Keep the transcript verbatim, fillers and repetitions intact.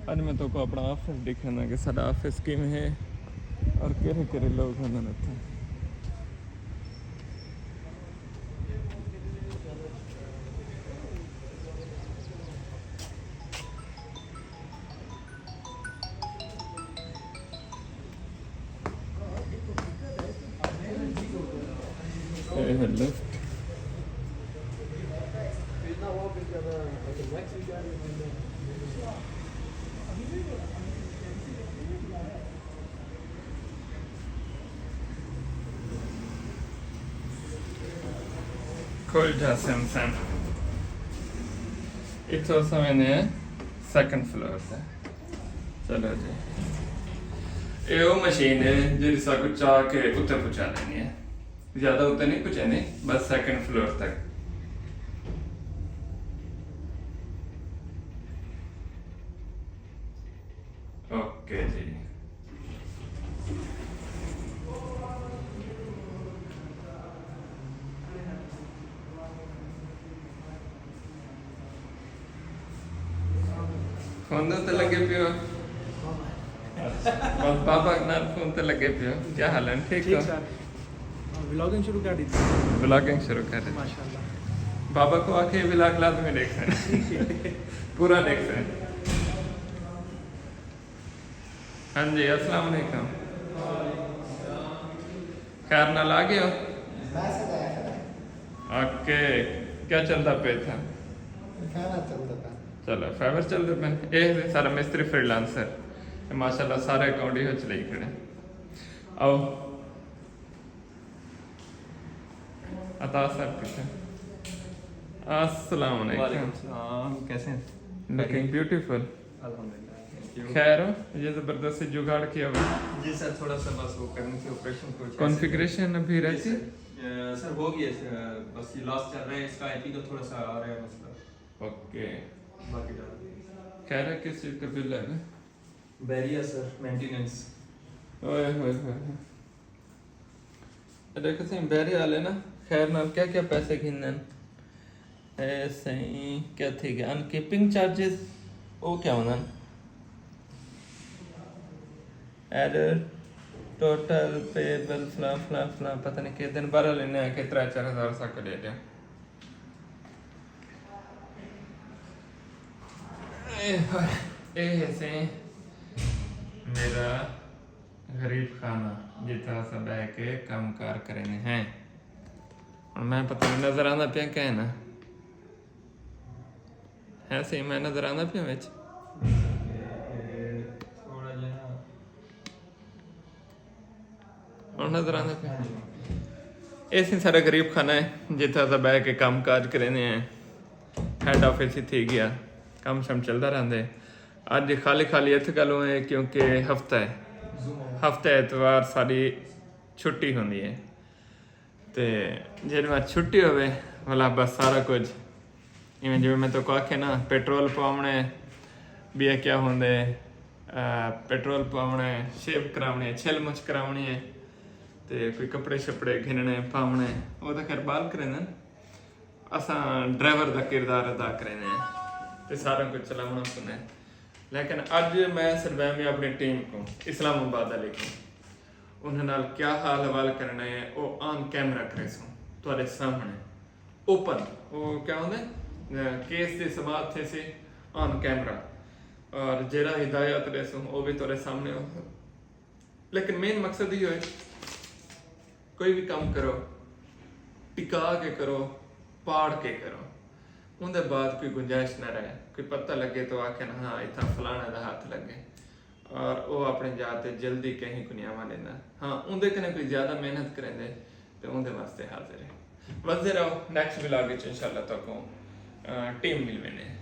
اڄ میں تہاکوں اپݨا آفس ݙکھانداں کہ ساݙا آفس کیویں ہے اور کیڑھے کیڑھے لوگ ہوندن اتھاں۔ اے ہے لفٹ۔ کھل جاسن سن۔ اتھوں اساں ویندے ہیں سیکنڈ فلور تے۔ چلو جی، اے او مشین ہے جیڑھی ساکوں چا کے اتے پہنچا ݙیندی ہے۔ زیادہ اتے نہیں پہنچیندی، بس سیکنڈ فلور تک۔ اوکے جی۔ فون دے تے لڳے پیو؟ اچھا، بس بابا نال فون تے لڳے پیو۔ کیا حال ہے؟ ٹھیک ہو؟ ٹھیک ٹھاک۔ ولاگنگ شروع کر ݙتی۔ ولاگنگ شروع کر ݙتی۔ ماشاءاللہ۔ بابا کوں آکھے ولاگ لازمی ݙیکھسن۔ پورا ݙیکھسن۔ ہاں جی، السلام علیکم۔ خیر نال آ ڳئے ہو؟ بس آیا کھڑا۔ اوکے، کیا چلدا پئے اتھاں؟ فائبر چلدا پئے۔ چلو، فائبر چلدے پئے۔ اے سارا مستری فری لانسر۔ اے ماشاءاللہ سارے اکاؤنٹ ایہو چلائی کھڑے۔ آؤ۔ عطا صاحب کتھے؟ السلام علیکم۔ وعلیکم السلام، کیسے ہیں؟ لکنگ بیوٹیفل۔ الحمدللہ، تھینک یو۔ خیر ہو؟ یہ زبردست جگاڑ کیا ہوا؟ جی سر، تھوڑا سا بس وہ کرنی تھی آپریشن کو۔ کانفیگریشن ابھی جی رہتی؟ سر۔ اے، سر، ہو گیا سر، بس یہ لاسٹ چل رہا ہے اس کا، آئی پی کا تھوڑا سا آ رہا ہے مسئلہ۔ اوکے۔ باقی ڈن۔ خیر ہے، کس چیز کا بل ہے نا؟ بیریا سر، مینٹیننس۔ اوئے ہوئے ہوئے ہوئے۔ اے ݙیکھو سئیں، بیرے والے نا خیر نال کیا کیا پیسے گھندن۔ اے سئیں، کیا تھی ڳیا؟ ان کیپنگ چارجز، او کیا ہوندن؟ ایرر، ٹوٹل پیبل، فلاں فلاں فلاں، پتہ نہیں کہ دن بارہ لینے آ کے ترے چار ہزار سا کڈے ݙے۔ اے ہوئے، اے ہے سئیں میرا غریب خانہ، جتھاں اساں ٻہہ کے کم کار کریندے ہیں۔ ہݨ میں پتہ نہیں نظر آندا پیا کہ نہ؟ ہے سئیں، میں نظر آندا پیا وچ؟ تھوڑا جیہا۔ ہݨ نظر آندا پیا؟ اے سئیں ساݙا غریب خانہ ہے، جتھاں اساں ٻہہ کے کم کاج کریندے ہیں۔ ہیڈ آفس ہی تھی ڳیا، کم شم چلدا رہندے۔ اڄ خالی خالی اتھ ڳالھوں ہے کیونکہ ہفتہ ہے، ہفتہ اتوار ساݙی چھٹی ہوندی ہے۔ تے جیڑھے وقت چھٹی ہووے، ولا بس سارا کجھ ایویں جیویں میں تہاکوں آکھے نا، پیٹرول پواوݨے، ٻیا کیا ہوندے، آ، پیٹرول پواوݨے، شیو کراوݨی ہے، چھل مچھ کراوݨی ہے، تے کوئی کپڑے شپڑے گھنݨے، پاوݨے، او تاں خیر ٻال کریندن۔ اساں ڈرائیور دا کردار ادا کریندے ہیں تے سارا کجھ چلاوݨا پوندے۔ لیکن اڄ میں سݙویندے اپݨی ٹیم کوں، اسلام آباد والی کوں، انہاں نال کیا حال احوال کرݨا ہے، او آن کیمرہ کریسوں، تہاݙے سامݨے، اوپن۔ او کیا ہوندے؟ کیس دی سماعت تھیسی آن کیمرہ، اور جیڑھا ہدایات ݙیسوں، او وی تہاݙے سامݨے ہو۔ لیکن مین مقصد ایہو ہے، کوئی وی کم کرو، ٹکا کے کرو، پاڑ کے کرو۔ اوندے بعد کوئی گنجائش نہ رہے، کوئی پتہ لڳے تو آکھن، ہاں، اتھاں فلاݨے دا ہتھ لڳے۔ اور او اپݨی جاہ تے جلدی کہیں کوں نہیں آوݨ ݙیندا۔ ہاں، اوندے کنے کوئی زیادہ محنت کریندے تے اوندے واسطے حاضر ہے۔ ودھدے رہو، نیکسٹ ولاگ وچ انشاءاللہ تہاکوں، آ، ٹیم مل ویندے ہیں۔